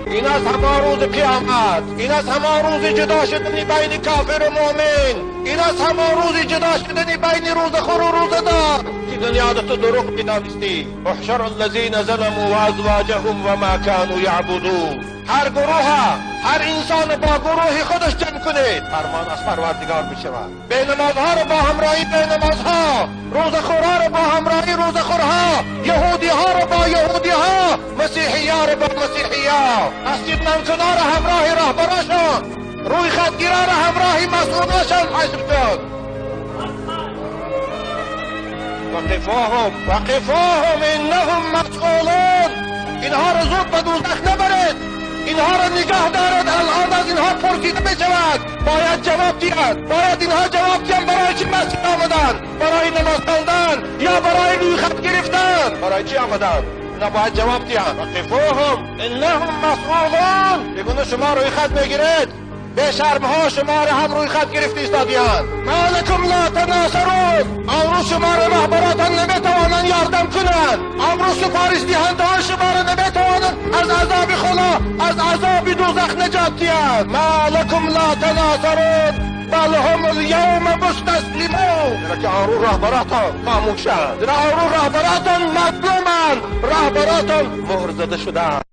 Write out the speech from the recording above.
این از همان روز قیامت، این از همان روز جدا شدن بین کافر و مؤمن، این از همان روز جدا شدن بین روزخور و روزدار که دنیا تو دروغ میدانستی. احشر الذین ظلموا وازواجهم وما كانوا یعبدون. هر گروه، هر انسان با گروه خودش جمع کنید. فرمان از پروردگار می شود. به نمازها رو با همراهی به نمازها، روزخورها رو با همراهی روزخورها، یهودی ها رو با یهودی ها، مسیحی ها رو با مسیحی ها، مسجد منکنها رو همراه راهبراشون، روی خطگیرها رو همراهی مسئولاشون حشر کن. وقفوهم وقفوهم انهم مسئولون. اینها رو زود به دوزخ نبرید، اینها را نگاه دارد. الان از اینها پرسیده بشود، باید جواب دهد. باید اینها جواب دهند برای چی مسجد آمدن، برای نماز خواندن یا برای روی خط گرفتن، برای چی آمدن؟ نه، باید جواب دهند. وقفوهم انهم مسئولون. بگونه شما روی خط میگیرید، به شرمها شما را هم روی خط گرفته ایستادیند. ما لکم لا تناصرون. امروز شما را رهبراتان نمیتوانند یاردم کنند. امروز سفارش دهنده ها شما را نمیتوانند از عذاب خدا، از عذاب دوزخ نجات دهند. ما لکم لا تناصرون بل هم الیوم مستسلمون. زیرا که آن روز رهبراتان خاموشند، زیرا آن روز رهبراتان مظلومند، رهبراتان مهر زده شدند.